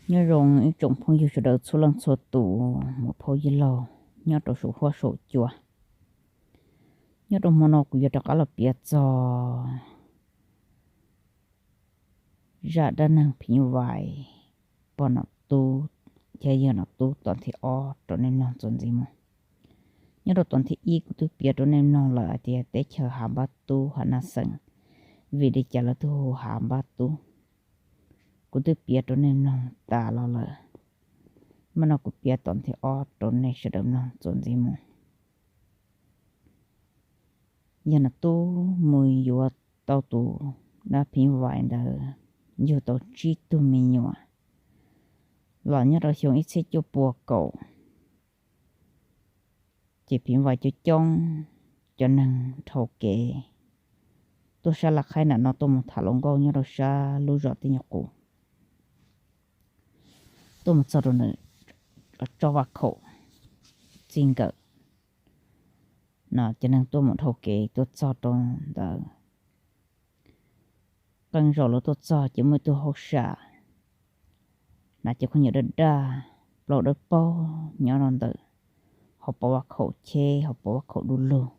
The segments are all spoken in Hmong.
Nyob zoo ib tsoom phooj ywg sawv daws txhua leej txhua tus, muam phauj yij laug nyob rau saum huab saum cua. Nyob rau hmo no kuv yuav rov qab los piav txog zaj dab neeg phim nyuj vais pog Nom Tub thiab yawg Nom Tub tod thib ob rau nej mloog txuas ntxiv mus. Nyob rau tod thib ib kuv twb piav rau nej mloog lawm hais tias teb chaws Hav Npab Tub, Hav Naj Xeem, vim li cas lawv twb hu Hav Npab Tub, kuv twb piav rau nej mloog tas los lawm. Mas no kuv piav tod thib ob rau nej sawv daws mloog txuas ntxiv mus. Yawg Nom Tub mus yuav tau tus dab phim nyuj vais ntawd, yug tau tsib tug me nyuam los nyob rau xyoo ib txhiab cuaj pua kaum. Ces phim nyuj vais coob coob, cov neeg dhau kev tuaj sab Laj Qhaib nram no tuaj mus tham hluas nkauj nyob rau sab lub zos Teb Nyuj Qus, tuaj mus txog rau ntawm Tsob Vaj Khaum txij nkawm no, cov neeg tuaj mus dhau kev tuaj txog rau ntawd, qee zaum lawv tuaj txog ces muaj ib tug hauj sam hnav cev khaub ncaws daj daj, plaub dawb paug nyob rau ntawm hauv paus Vaj Khaum cheb, hauv paus Vaj Khaum du lug.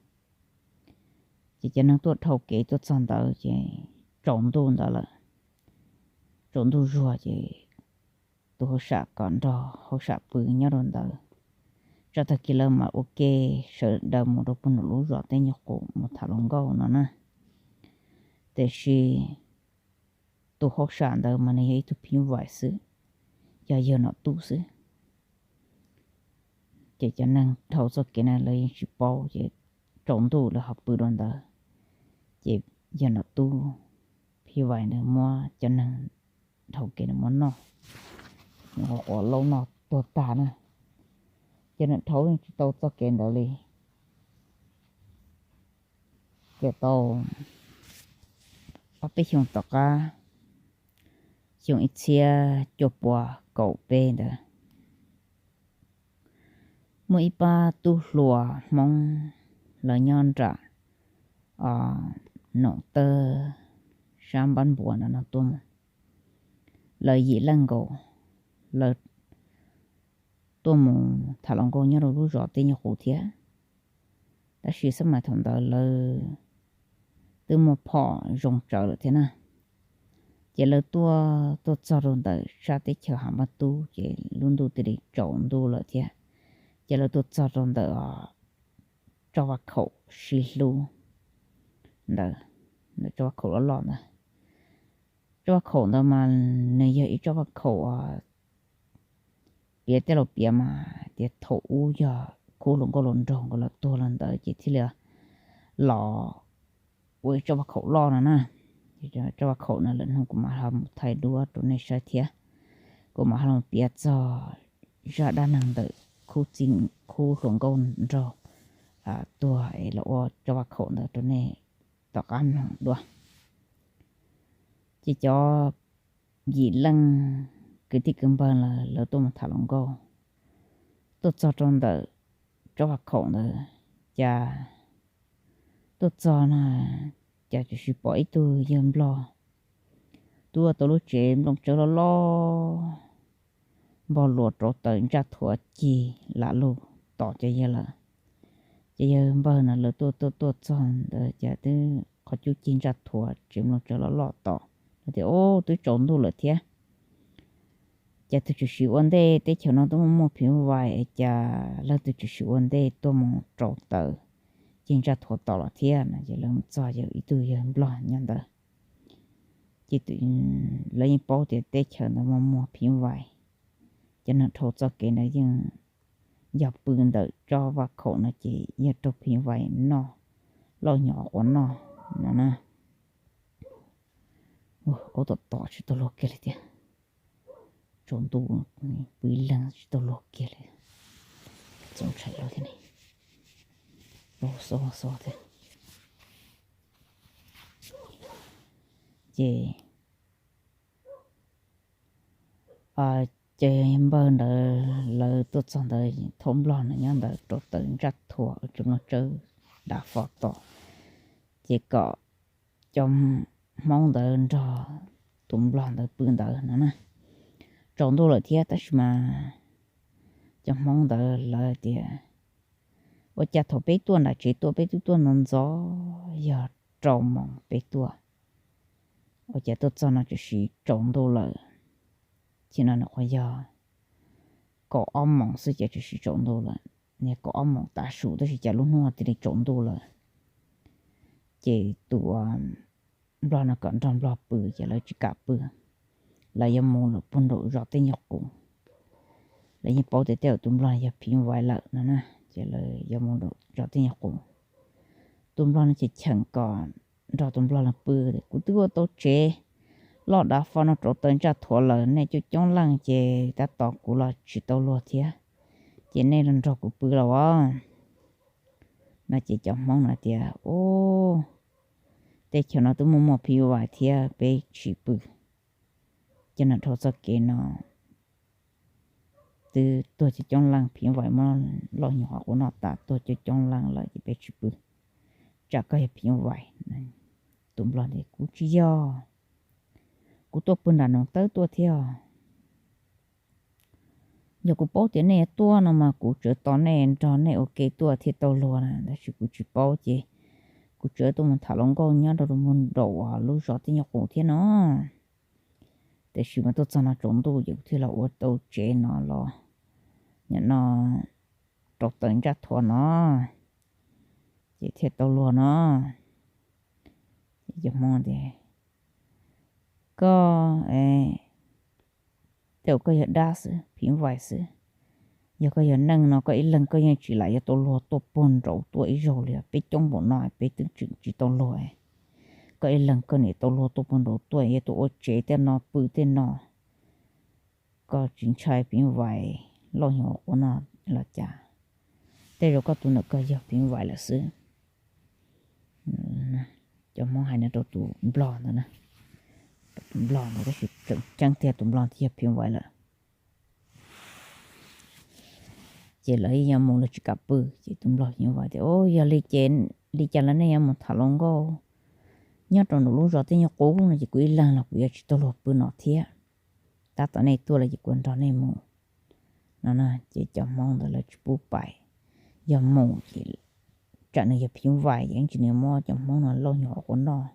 Ces cov neeg tuaj dhau kev tuaj txog ntawd ces tsaus ntuj ntawd lawm, tsaus ntuj zuag ces tus hauj sam kom nrog hauj sam pw nyob rau ntawd, tso tag kis lawv mam ua ke sawv daws mus rau puag nram lub zos Teb Nyuj Qus mus tham hluas nkauj no na. Tiam sis tus hauj sam ntawd mas nws yog ib tug phim nyuj vais xwb, yog yawg Nom Tub xwb. Ces cov neeg dhau txoj kev na lawv yeej tsis paub, ces tsaus ntuj lawv ho pw rau ntawd, ces yawg Nom Tub phim nyuj vais ntawd muab cov neeg dhau kev ntawd muab noj, nws quav laub noj tuag tag na. Ces nws dhau yeej tsis tau txoj kev ntawd li. Ces tau ob peb xyoos tom qab, xyoo ib txhiab cuaj pua kaum peb ntawd, muaj ib pab tub hluas Hmoob, lawv nyob nram Noom Tawb sab Npab Npuas no no tuaj mus. Lawv yim leej nkaus, lawv tuaj mus tham hluas nkauj nyob rau lub zos Teb Nyuj Qus thiab. Tab sis xab mais thaum ntawd lawv twb muaj phom zoo tsawv lawm thiab na. Ces lawv tuaj tuaj txog rau ntawm sab teb chaws Hav Npab Tub ces lub ntuj thiaj li tsaus ntuj lawm thiab. Ces lawv tuaj txog rau ntawm Tsob Vaj Khaum sib hlub ntawd, ntawm Tsob Vaj Khaum loj loj ntawd. Tsob Vaj Khaum ntawd mas nws yog ib tsob vaj khaum piav tej laus piav mas tias thaum ub yog khub hluas nkauj hluas nraug nkawd los tuag los ntawd ces thiaj li los ua ib tsob vaj khaum loj no na. Tsob vaj khaum no lwm hnub kuv mam ho mus thaij duab rau nej saib thiab. Kuv mam ho los piav txog zaj dab neeg ntawm khub txij, khub hluas nkauj nraug tuag es los ua tsob vaj khaum ntawd rau nej tom qab mloog dua. Ces cov yim leej kwv tij kwv npawg lawv, lawv tuaj mus tham hluas nkauj, tuaj txog rau ntawm tsob vaj khaum ntawd, cas tuaj txog na, cas tsuas pom ib tug yawg nplog tuaj tau lub tsev nplooj tsawb loj loj, npog luas rauv taws ntsaj thuav cig lam lug tos cov yawg lawm. Ces yawg npawg na lawv tuaj tuaj tuaj txog ntawd cas twb qhov cub cig ntsaj thuav tsev nplooj tsawb loj loj tos. Lawv tias, Ub, twb tsaus ntuj lawm thiab, cas tus tshwm sim ua ntej teb chaws no twb muaj muaj phim nyuj vais es cas leej twg tshwm sim ua ntej tuaj mus rauv taws cig ntsaj thuav tos los thiab no. Ces lawv mus txog yawg, ib tug yawg nplog nyob ntawd. Ces lawv yeej paub tias teb chaws ntawd muaj muaj phim nyuj vais, ces neeg dhau txoj kev ntawd yeej yog pw ntawm tsob vaj khaum no ces yog raug phim nyuj vais noj, lauj nyuv quav noj no na. Aub, tom tom tsis tau luag kiag li tiag, tsaus ntuj pw ib leeg tsis tau luag kiag li. Txaus ntshai luag thiab ne, xo xo thiab. Ces ces npawg ntawd lawv tuaj txog ntawd, thaub nplog na nyob ntawd rauv taws ntsaj thuav, tsev nplooj tsawb dav fo tos, ces kom cov Hmoob ntawd nrog tus nplog ntawd pw ntawd no na. tsaus ntuj lawm thiab, tab sis mas cov Hmoob ntawd lawv tias, ua cas thaum peb tuaj nram tsev tuaj peb twb tuaj ntxov ntxov, yog rau moos peb tuaj, ua cas tuaj txog no tam sim tsaus ntuj lawm. Ces no nws qhuav yog kaum ob moos xwb ces tam sim tsaus ntuj lawm, niag kaum ob moos tav su tab sis cas lub hnub thiaj li tsaus ntuj lawm. Ces tus nplog no kom nrog nplog pw ces lawv tsis kam pw, lawv yuav mus lawm puag nraum zos tej nyuag qus. Lawv yeej paub tias tej zaum tus nplog yog phim nyuj vais lawm no na, ces lawv yuav mus zos tej nyuag qus. Tus nplog no ces cheem kom nrog tus nplog no pw, kuv twb ua tau tsev loj dav fo no rauv taws ntsaj thuav lawm, nej coob coob leej ces tab tom kuv los tsis tau luag thiab, ces nej los nrog kuv pw los as. No ces cov Hmoob no tias, ub, teb chaws no twb muaj muaj phim nyuj vais thiab peb tsis pw. Ces no dhau txoj kev no twb tuag coob coob leej, phim nyuj vais muab lauj nyuag qhuav qhuav noj tas tuag coob coob leej lawm ces peb tsis pw, tsam koj yog phim nyuj vais. Tus nplog tias, kuv tsis yog, kuv tuaj pw nram noog tawb tuaj thiab. Yog kuv paub tias nej yuav tuaj no mas kuv tseem tos nej nrog nej ua ke tuaj thiaj tau luag na, tab sis kuv tsis paub ces kuv tseem tuaj mus tham hluas nkauj nyob rau mus nraum lub zos tej nyuag qus thiab no. Tiam sis mas tuaj txog no tsaus ntuj ces kuv thiaj los ua tau tsev no los, nim no rauv taws ntsaj thuav no, ces thiaj tau luag no. Cov Hmoob tias, koj, tej zaum koj yog dab xwb, phim nyuj vais xwb. Yog koj yog neeg no koj ib leeg koj yeej tsis lam yuav tau luag tuaj puag nraud tuaj ib zaug li, peb coob npaum no peb twb tseem tsis tau luag. Koj ib leeg koj niam tau luag tuaj puag nraud tuaj, yuav tuaj ua tsev tej no pw tej no, koj tsis ntshai phim nyuj vais lauj nyuag qhuav noj los cas? Tej zaum koj tus ntawm koj yog phim nyuj vais lawm xwb. Cov Hmoob hais no rau tus nplog ntawd na, rau tus nplog ntawd tab sis tseem ceeb tiag tus nplog thiaj yog phim nyuj vais lawm. Ces lawv yuav mus lawv tsis kam pw, ces tus nplog phim nyuj vais tias, o, yog li ces li cas los nej yuav mus tham hluas nkauj nyob rau nraum lub zos tej nyuag qus no ces kuv ib leeg los kuv yuav tsis tau luag pw no thiab. Tab tom nej tuaj lawm ces kuv nrog nej mus no na. Ces cov Hmoob ntawd lawv tsis pub pais, yog mus ces tsam nws yog phim nyuj vais ces ib tsam nws muab cov Hmoob no lauj nyuag qhuav noj,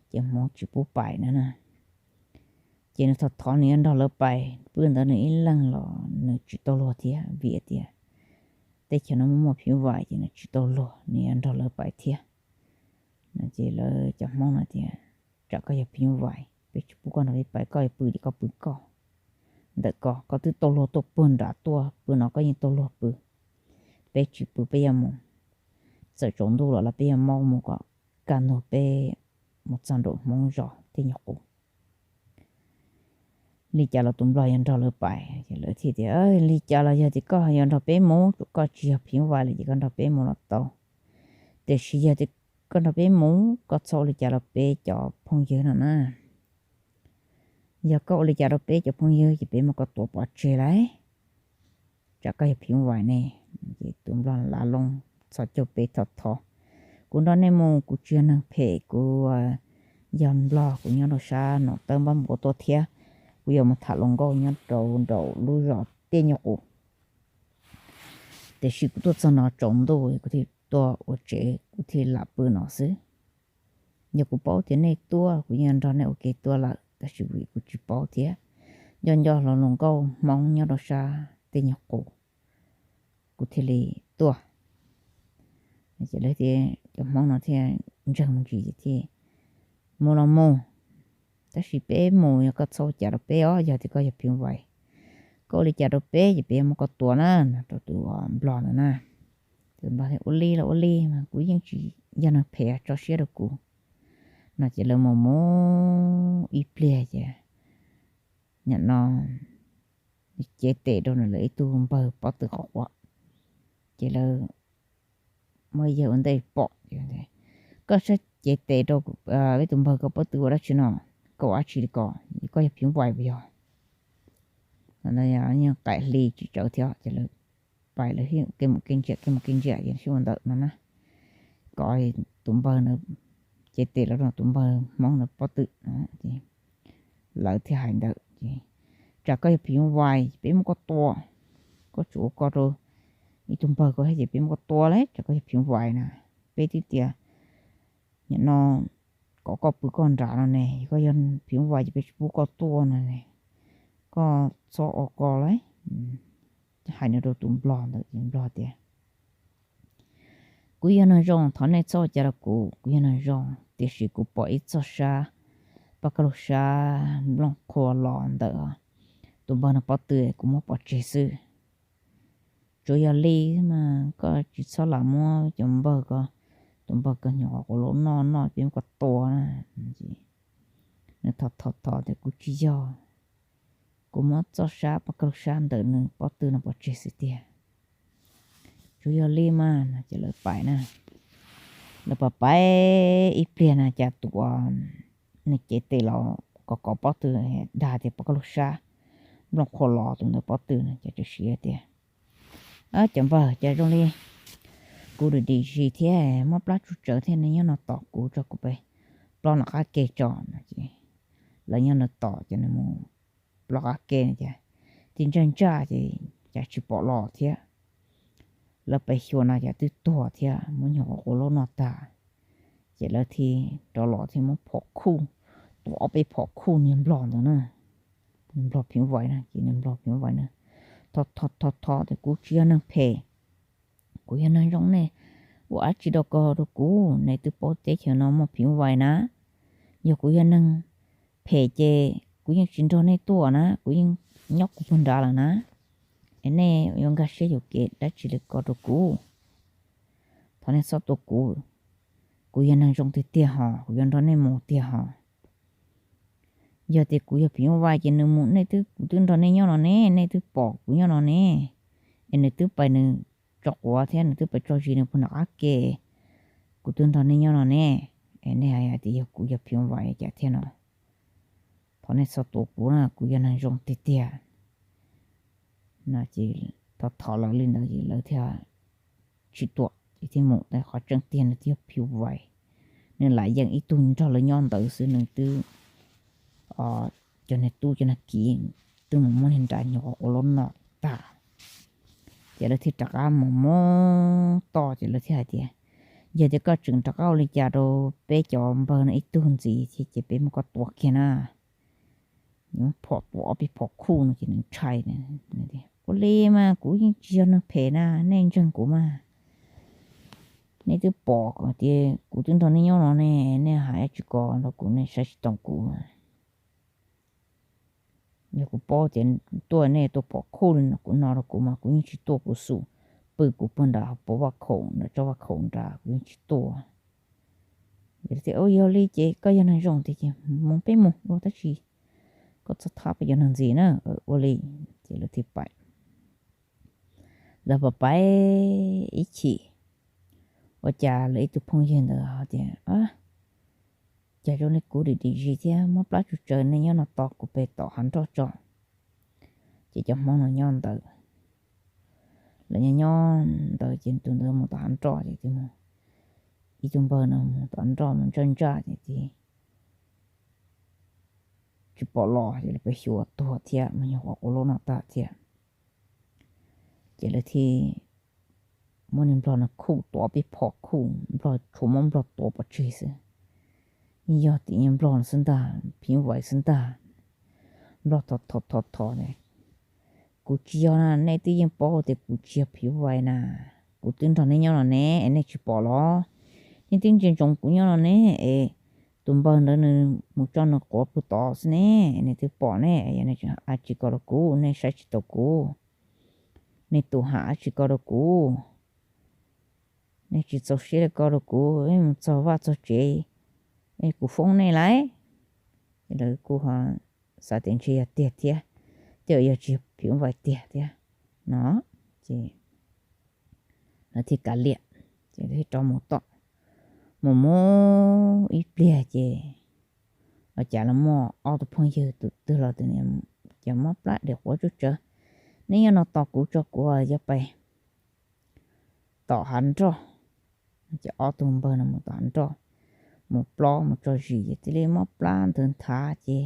ces Hmoob tsis pub pais no na. Ces nws thov thov nws yuav nrog lawv pais pw ntawd nws ib leeg los nws tsis tau luag thiab vim tias teb chaws no muaj muaj phim nyuj vais ces nws tsis tau luag nws yuav nrog lawv pais thiab. Ces lawv cov Hmoob no tias, tsam koj yog phim nyuj vais peb tsis pub koj nrog peb pais, koj yuav pw ces koj pw koj ntawm koj, koj twb tau luag tuaj puag nram tuaj pw no koj yeej tau luag pw. Peb tsis pw peb yuav mus, txawm tsaus ntuj los los peb yuav maub mus kom kaj ntug peb mus txog nraum Hmoob zos tej nyuag qus. Li cas los tus nplog yuav nrog lawv pais, ces lawv thiaj tias, li cas los yog tias koj yuav nrog peb mus, koj tsis yog phim nyuj vais lawm ces koj nrog peb mus los tau. Tiam sis yog tias koj nrog peb mus koj txhob ua li cas rau peb cov phooj ywg no na. Yog koj ua li cas rau peb cov phooj ywg ces peb muab koj tua pov tseg lauj, tsam koj yog phim nyuj vais ne. Ces tus nplog lav loo txhos caug pes thov thov, kuv nrog nej mus, kuv tsis yog neeg phem, kuv yog nplog, kuv nyob rau sab Nom Tawb Npab Npua tuaj thiab, kuv yuav mus tham hluas nkauj nyob rau nraum lub zos tej nyuag qus. Tiam sis kuv tuaj txog no tsaus ntuj kuv thiaj tuaj ua tsev kuv thiaj lam pw no xwb. Yog kuv paub tias nej tuaj kuv yeej nrog nej ua ke tuaj lawm, tab sis vim kuv tsis paub thiab, nco nco hluas nkauj Hmoob nyob rau sab tej nyuag qus, kuv thiaj li tuaj. Ces lawv thiaj, cov Hmoob no thiaj ntseeg me ntsis thiaj mus los mus, tab sis peb mus yog koj txhob ua cas rau peb os, yog tias koj yog phim nyuj vais, koj ua li cas rau peb ces peb yuav muab koj tua na, no rau tus nplog ntawd na. Tus nplog tias, ua li los ua li mas kuv yeej tsis yog neeg phem, tso siab rau kuv. No ces lawv mus mus ib pliag ces nim no cev tes rau lawv ib tug npawg pob tw qhov quav, ces lawv muab yawg ua ntej pom. Koj saib cev tes rau peb tus npawg koj pob tw ua dab tsi no? Koj ua dab tsi li ko? Koj yog phim nyuj vais puas yog? Qaim hli tsis tsawv thiab ces lawv pais lawv kev mus kev ntsia kev mus kev ntsia ces sib ua ntawm no na, kom tus npawg na, cev tes los rau tus npawg Hmoob ntawd pob tw. Lawv thiaj hais ntawd ces tsam koj yog phim nyuj vais peb muab koj tua, koj tsuas ua ko rau ib tug npawg ko thiab ces peb muab koj tua lauj, tsam koj yog phim nyuj vais na. Peb twb tias nim no kom koj pw koj nrad no ne, koj yog phim nyuj vais ces peb tsis pub koj tuaj no ne, koj txhob ua ko lauj. Hais no rau tus nplog ntawd, nplog tias, kuv yog neeg zoo, thov nej txhob ua cas rau kuv, kuv yog neeg zoo, tiam sis kuv pom ib txoj sab paj kaj lug sab nplooj qhuav los ntawm tus npawg no pob tw, kuv muab pov tseg xwb. Tsuas yog li mas koj tsis txhob lam muab cov npawg ko, tus npawg ko nyuam qhuav quav lub noj noj peb muab koj tua na. Nws thov thov thov tias kuv tsis yog, kuv muab txoj sab paj kaj lug sab ntawm nws pob tw no pov tseg xwb tiag. Tsuas yog li mas no ces lawv pais na, lawv pais pais ib pliag na cas tus uas nws cev tes los kov kov pob tw dag tias paj kaj lug sab nplooj qhuav los tus ntawd pob tw no ces txawm siv tias, cov npawg, cas zoo li kuv dim dim zis thiab muab plab tsuj tsawv thiab, nej nyob no tos kuv tso kuv pais plob nram qab ke tso no ces lawv nyob no tos ces nws mus plob qab ke no ces tib ntsaj ntsaj ces cas tsis pom los thiab. Lawv pais xyuas no cas twb tuag thiab, muab nyuam qhuav quav lub noj tag. Ces lawv thiaj rov los thiab muab phom khuj, tua ob peb phom khuj niag nplog ntawd na, niag nplog phim nyuj vais na, ces niag nplog phim nyuj vais na thov thov thov tias kuv tsis yog neeg phem, kuv yog neeg zoo, nej ua dab tsi rau ko rau kuv, nej twb paub teb chaws no muaj phim nyuj vais na, yog kuv yog neeg phem ces kuv yeej tsis nrog nej tuaj na, kuv yeej nyob kuv puag nrad lawm na, es nej yuav nkag siab yuam kev dab tsi li ko rau kuv. Thov nej txhob tua kuv, kuv yog neeg zoo tiag tiag hos, kuv yuav nrog nej mus tiag hos. Yog tias kuv yog phim nyuj vais ces nws mus, nej twb, kuv twb nrog nej nyob no ne, nej twb pom kuv nyob no ne, es nws twb pais nws tso quav thiab nws twb pais tso zis nws puag nram qab ke, kuv twb nrog nej nyob no ne, es nej hais tias yog kuv yog phim nyuj vais cas thiab no. Thov nej txhob tua kuv na, kuv yog neeg zoo tiag tiag. No ces thov thov lawv li ntawd ces lawv thiaj tsis tua, ces thiaj mus. Tab qhov tseeb tiag nws twb yog phim nyuj vais, nws lam yeej ib tug nrog lawv nyob ntawd xwb, nws twb, cov niag tub cov niag kiv twb mus muab niag nra nyuam qhuav quav lub noj tag. Ces lawv thiaj rov qab mus mus toj, ces lawv thiaj hais tias, yog tias koj tseem rov qab ua li cas rau peb cov npawg no ib tug ntxiv thiab ces peb muab koj tua kiag na. Nws phom tua ob peb phom khuj no ces nws ntshai. Ua li mas kuv yeej tsis yog neeg phem na, nej ntseeg kuv mas. Nej twb pom tias kuv twb nrog nej nyob no ne, nej hais dab tsi ko rau kuv, nej saib tsis taus kuv. Yog kuv paub tias tuaj nej tuaj phom khuj li no kuv no rau kuv mas kuv yeej tsis tuaj, kuv xum pw kuv puag nram hauv paus vaj khaum, nram tsob vaj khaum nrad, kuv yeej tsis tuaj. Tias, yog li ces koj yog neeg zoo tiag ces mus peb mus ua tab sis koj txhob thab peb cov neeg ntxiv na. Ua li ces lawv thiaj pais. Lawv pais pais ib chim, ua cas lawv ib tug phooj ywg ntawd hais tias, cas zoo li kuv dim dim zis thiab muab plab tsuj tsawv, nej nyob no tos kuv pem tom hav nroj tso. Ces cov Hmoob no nyob ntawd, lawv nyob nyob ntawd ces tus ntawd mus tom hav nroj ces ib tug npawg no mus tom hav nroj mus ntsaj ntsaj ces tsis pom los ces lawv pais xyuas tuag thiab, mas nyuam qhuav quav lub noj tag thiab. Ces lawv thiaj muab niag nplog no khuj tua peb phom khuj, nplog tshuav muab nplog tua pov tseg xwb. Yog tim niag nplog no xwb ntag, phim nyuj vais xwb ntag. Nplog thov thov thov thov, kuv tsis yog na, nej twb yeej paub tias kuv tsis yog phim nyuj vais na. Kuv twb nrog nej nyob no ne, es nej tsis pom los? Nej twb ntsia ntsoov kuv nyob no ne, es tus npawg ntawd nws mus tso nws quav puag tod xwb ne, nej twb pom ne. Yog nej tseem hais dab tsi ko rau kuv, nej saib tsis taus kuv, nej tus hais dab tsi ko rau kuv, nej tsis txaus siab li ko rau kuv, mus txog vaj txog tsev, kuv foob nej lauj. Ces lawv kuj ho xav tias ntshe yog tiag thiab, tej zaum yog tsis phim nyuj vais tiag thiab no. Ces lawv thiaj kav liam, ces lawv thiaj rov mus tom, mus mus ib pliag ces ua cas los muaj ob tug phooj ywg tus twg los tus, ces mob plab diam quav tsuj tsawv, nej nyob no tos kuv tso kuv yuav pais tom hav nroj. Ces ob tug npawg no mus tom hav nroj, mus plob mus tso zis ces thiaj li mob plab ntawd nthav ces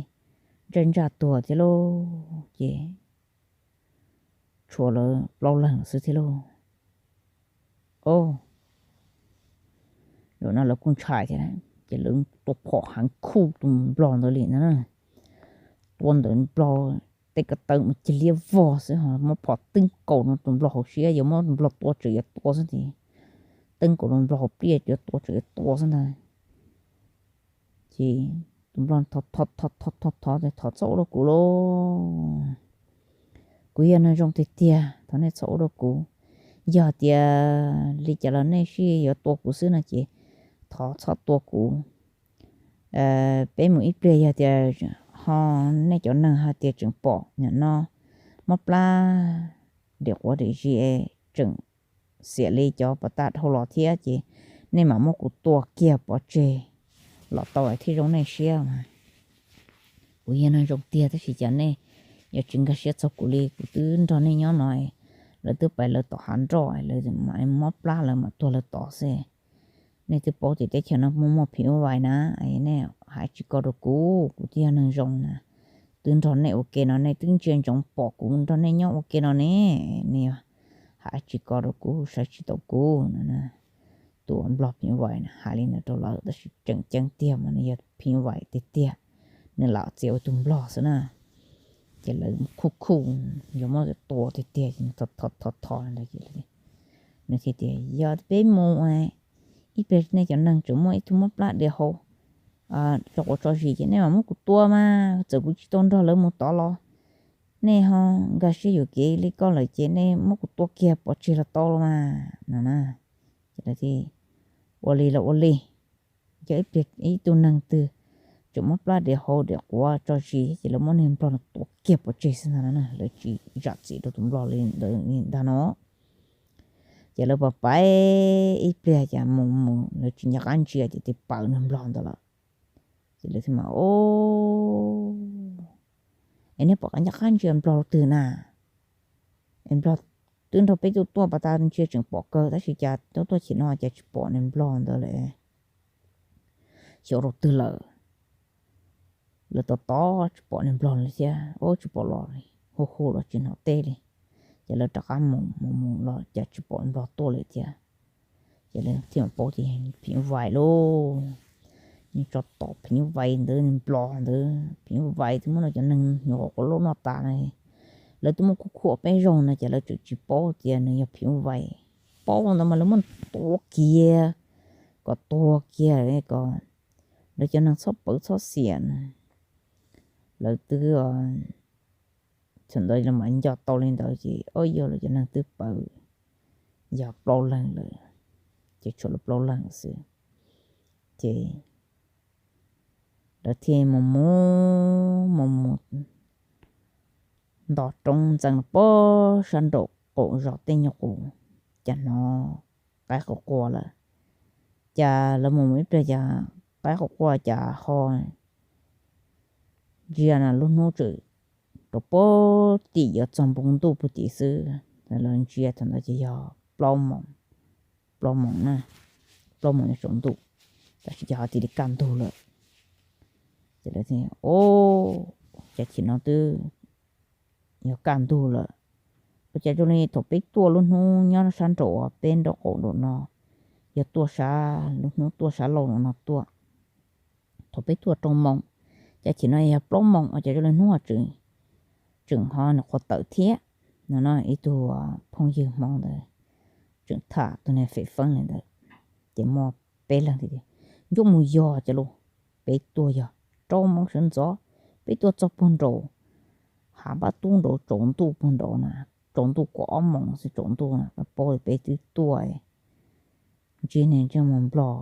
ntsaj ntsaj tuag thiab lauj. ces tshuav lawv plaub leeg xwb thiab lauj. Au, zaum no lawv kuj ntshai thiab, ces lawv tua phom heev khuj tus nplog ntawd li na. Tua ntawd nplog tej ko taw mus cia liab vog xwb, ho muab phom teeb kaus no tus nplog hauv siab, yuav muab tus nplog tua tseem yuav tua xwb ntag. Teeb kaus tus nplog hauv pliaj yuav tua tseem yuav tua xwb ntag. Ces tus nplog thov thov thov thov thov thov txhob ua rau kuv lauj. Kuv yog neeg zoo tiag tiag, thov nej txhob ua rau kuv. Yog tias li cas los nej sib yuav tua kuv xwb no ces thov txhob tua kuv. Peb mus ib pliag yog tias ho nej cov neeg hais tias tseem pom nim no mob plab, diam quav diam zis, tseem xiam li cov pas tag dhau los thiab ces nej mam muab kuv tua kiag pov tseg los tau thiaj zoo nej siab mas. Kuv yog neeg zoo tiag tab sis cas nej yuav tsis nkag siab txog kuv li. Kuv twb nrog nej nyob no, lawv twb pais lawv tom hav nroj, lawv mob plab lawv mam tuag lawv tod xwb. Nej twb paub tias teb chaws no muaj muaj phim nyuj vais na, nej hais tsis ko rau kuv, kuv twb yog neeg zoo na. Twb nrog nej ua ke no, nej twb ntsia ntsoov pom kuv nrog nej nyob ua ke no ne, nej hais tsis ko rau kuv, saib tsis taus kuv no. Tus nplog phim nyuj vais hais li ntawd rau lawv tab sis tseem ceeb tiag mas nws yog phim nyuj vais tiag tiag, nws lam txia ua tus nplog xwb na. Ces lawv khuj khuj, yuav muab tua tiag tiag, thov thov thov ntawd ces nws thiaj tias yog peb mus ib pliag nej cov neeg tseem muaj ib tug mob plab diam hau tso quav tso zis ces nej mam muab kuv tua mas, txawm kuv tsis tau nrog lawv mus tod los nej ho nkag siab yuam kev li ko lawm ces nej muab kuv tua kiag pov tseg los tau los mas no na. Ces lawv thiaj ua li los ua li, cov ib pliag ib tug neeg twg tseem mob plab diam hau diam quav tso zis ces lawv muab niag nplog no tua kiag pov tseg xwb ntag no, lawv tsis zam txim rau tus nplog li ntawd li ntag no. Ces lawv pais pais ib pliag ces mus mus lawv tsis nco qab ntsia ces tis paws niag nplog ntawd lawm. Ces lawv thiaj mas, es nej pom qab nco qab ntsia nplog rau twg na? Es nplog twb nrog peb tuaj tuaj pas tas ntsia tseem pom kawg tab sis cas tuaj tuaj chim no cas tsis pom niag nplog ntawd lawm, xyov rau twg lawm. Lawv tos tos tsis pom niag nplog li thiab, ua tsis pom los li, hu hu los tsis hnov teb li. Ces lawv rov qab mus mus mus los cas tsis pom nplog tuaj lawm thiab. Ces lawv thiaj paub tias phim nyuj vais lauj, nws tso tom phim nyuj vais ntawd nws nplog ntawd, phim nyuj vais twb muab no cov neeg hnyuv quav quav lauj noj tas na. Lawv twb muab khuj khuj peb zaug no ces lawv tseem tsis paub tias nws yog phim nyuj vais. Paub ntawd mas lawv muab tua kiag kom tuag kiag kom lawv cov neeg txhob pawv txhob xiam na. Lawv twb thaum ntawd lawv mam nco tau li ntawd ces o yog lawv cov neeg twb pawv yog plaub leeg lawm, ces tshuav lawv plaub leeg xwb. Ces lawv thiaj mus mus mus mus nto roob ntxeev puag sab nraum qaum zos tej nyuag qus, cas hnov qaib qua qua lawm. Cas lawv mus mus ib pliag cas qaib qua qua cas ho ntsia na lub hnub tseem rau puag tim yuav txog npoo ntuj puag tim xwb. Lawv ntsia thaum ntawd ces yog plaub moos, plaub moos na, plaub moos yuav tsaus ntuj, tab sis ces ho cia li kaj ntug lawm. Ces lawv thiaj, o, cas chim no twb yog kaj ntug lawm, ua cas zoo li thaum peb tuaj lub hnub nyob sab nraum uas peb nraub qaum nraum no, yog tuaj sab lub hnub tuaj sab laug no no tuaj, thaum peb tuaj rau moos, cas chim no yog plaub moos ua cas zoo li hnub tseem, tseem ho nws qhuav tawm thiab no no. Ib tug phooj ywg Hmoob ntawd tseem tham tus niag Fem Feeb li ntawd, ces muaj peb leeg tias, ncuab mus yog cas los, peb tuaj yog rau moos sawv ntxov, peb tuaj txog puag nraum hav npab tub nraud tsaus ntuj puag nraud na, tsaus ntuj kaum ob moos xwb tsaus ntuj na, paub peb twb tuaj ntsib niag ntsej muag nplog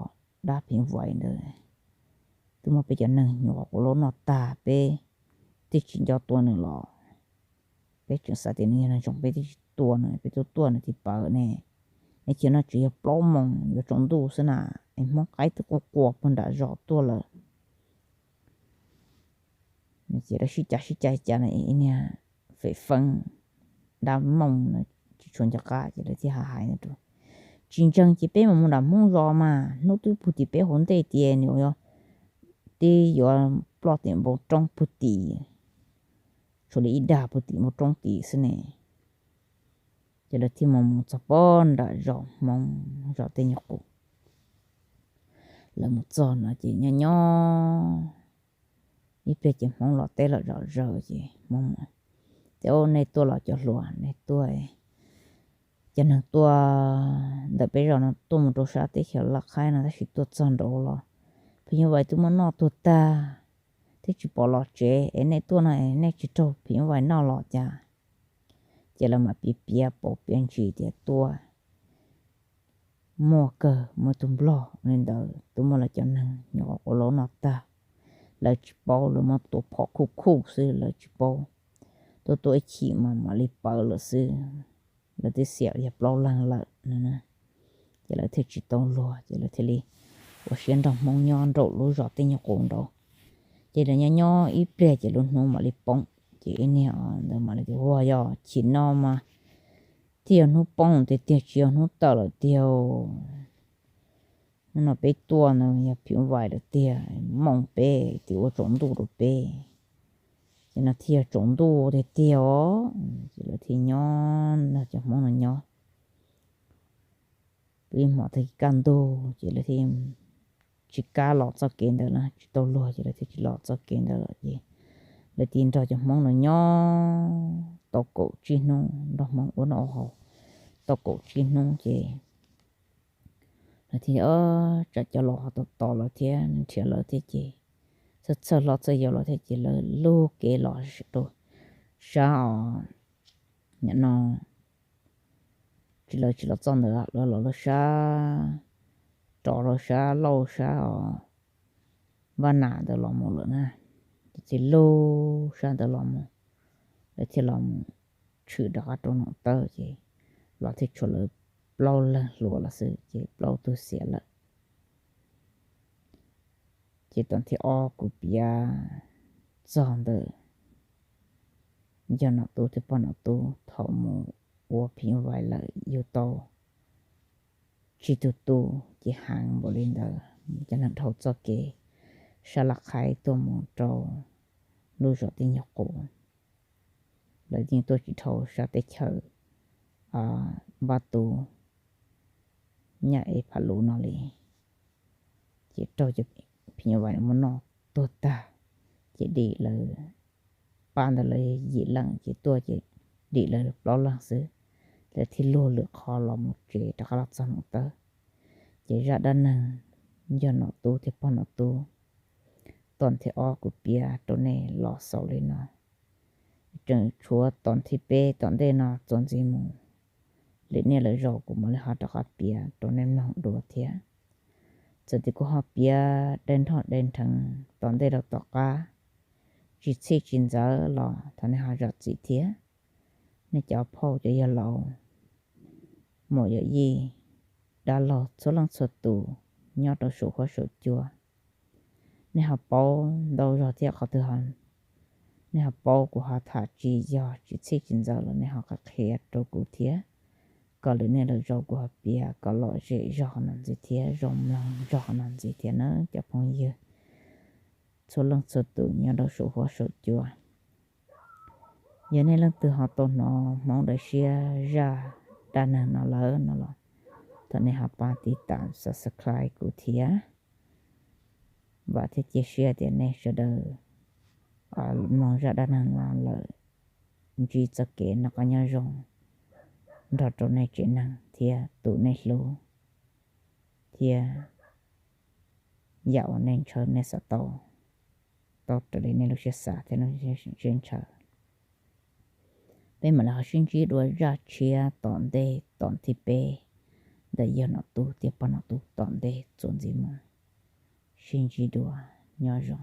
dab phim nyuj vais ntawd, twb muab peb cov neeg hnyuv quav lauj noj tag, peb twb tsis nco tua nws los, peb tseem xav tias nws yog neeg zoo peb twb tsis tua nws, peb tuaj tuaj nws tis paws ne. Es chim no tseem yog plaub moos yuav tsaus ntuj xwb na, es Hmoob qaib twb qua qua puag nram zos tuaj lawm. Ces lawv sib cav sib cav cas niag Fem Feeb dab moos tsis tshua nco qab ces lawv thiaj hais hais, tsis ntseeg ces peb mus mus nram Hmoob zos mas, hnub twb puag tim peb hauv ntej tias nws yuav, twb yuav ploj tim npoo roob puag tim tshuav li ib dag puag tim muaj roob tid xwb ne. Ces lawv thiaj mus mus txog pog nram zos Hmoob zos Teb Nyuj Qus. Lawv mus txog no ces nyob nyob ib pliag ces Hmoob los teb los zom zaws ces Hmoob, Ces o, nej tuaj los cov hluas, nej tuaj, cov neeg tuaj ntawm peb zos no tuaj mus rau sab teb chaws Laj Qhaib no tab sis tuaj txog nraud los phim nyuj vais twb muab noj tuag tag thiab tsis pom los tsev es nej tuaj no es nej tsis raug phim nyuj vais noj los cas? Ces lawv mam piav piav pauv piav ntsis tias tuaj muaj kawg, muaj tus nplog li ntawd twb muab lawv cov neeg nyuam qhuav quav laub noj tag. Lawv tsis paub, lawv muab tua phom khuj khuj xwb lawv tsis paub. Tuaj tuaj ib chim mas mam li pawv lawm xwb. Lawv twb xiam yog plaub leeg lawm no. Ces lawv thiaj tsis tau luag ces lawv thiaj li ua siab nrog Hmoob nyob nraum lub zos Teb Nyuj Qus nraud. Ces lawv nyob nyob ib pliag ces lub hnub mam li poob. Ces ib niag ntawd mam li tias, Ua, yog chim no mas thiaj yog hnub poob tiag tiag tsis yog hnub tawm lawm tiag. Hnub no peb tuaj no yog phim nyuj vais lawm tiag, mooj peb tias ua tsaus ntuj rau peb. Ces no thiaj yog tsaus ntuj tiag tiag os. Ces lawv thiaj nyob nrog cov Hmoob no nyob ib hmos tag kis kaj ntug ces lawv thiaj tsis kam los txoj kev ntawd na, tsis tau luag ces lawv thiaj tsis los txoj kev ntawd lawm ces lawv thiaj nrog cov Hmoob no nyob tau kaum tsib hnub, nrog Hmoob ua noj ua haus tau kaum tsib hnub ces lawv thiaj, tsam cov laus ho tos tos lawv thiab nrhiav lawv thiab ces txhawj txhawj hlob txhawj yau lawv thiab ces lawv lub kev los rau sab os, nim no tsis, lawv tsis los txoj ntawd, lawv los lawv sab, rov lawv sab lauj sab os, Vaj Nam ntawd los mus lawm na. Ces thiaj lub sab ntawd los mus, lawv thiaj los mus tshwm rov qab rau Noom Tawb ces los thiaj tshuav lawv plaub leeg hluas los xwb ces plaub tug xiam lawm. Ces tom thib ob kuv piav txog ntawm Yawg Nom Tub thiab Pog Nom Tub thaum mus ua phim nyuj vais lawm yug tau tsib tug tub ces heev npaum li ntawd, cov neeg dhau txoj kev sab Laj Qhaib tuaj mus rau lub zos Teb Nyuj Qus. Lawv yeej tuaj tsis dhau sab teb chaws Npab Tub, Nyab Ev, Phav Lus no li. Ces raug cov phim nyuj vais muab noj tuag tag, ces dim lawv, pab ntawd lawv yim leej ces tuaj ces dim lawv plaub leeg xwb. Lawv thiaj luag lwm qhov los mus tsev rov qab los txog Noom Tawb. Ces zaj dab neeg Yawg Nom Tub thiab Pog Nom Tub tom thib ob kuv piav rau nej los xaus li no. Tseem tshuav tom thib peb tom ntej no txuas ntxiv mus, lwm niaj lwm zaus kuv mam li ho rov qab piav rau nej mloog dua thiab. Txawm tias kuv ho piav dai nrho dai nrheev tom ntej rau tom qab, tsis txhij tsis ntxaws los thov nej ho zam txim thiab. Nej cov phauj cov yawg laus, muam yawm yij, dab laug txhua leej txhua tus nyob rau saum huab saum cua, nej ho paub ntau zog thiab qhov twg ho nej ho paub kuv ho tham tsis yog tsis txhij tsis ntxaws los nej ho qhia qhia rau kuv thiab, kom lwm niaj lwm zaus kuv ho piav kom lom zem zog qhov no ntxiv thiab zoo mloog zog qhov no ntxiv thiab na cov phooj ywg txhua leej txhua tus nyob rau saum huab saum cua. Yog nej leej twg ho tau hnov Hmoob Daim Siab zaj dab neeg no lawm no los thov nej ho pab tiv tam subscribe kuv thiab. Vam thiab cia siab tias nej sawv daws mloog zaj dab neeg no lawm ntsib txoj kev noj qab nyob zoo nrog rau nej tsev neeg thiab tus nej hlub thiab yam uas nej ntshaw nej xav tau, tau raws li nej lub siab xav thiab lub siab ntshaw. Peb mam li ho sib ntsib dua zaj tshiab tom ntej tom thib peb ntawm Yawg Nom Tub thiab Pog Nom Tub tom ntej txuas ntxiv mus. Sib ntsib dua, nyob zoo.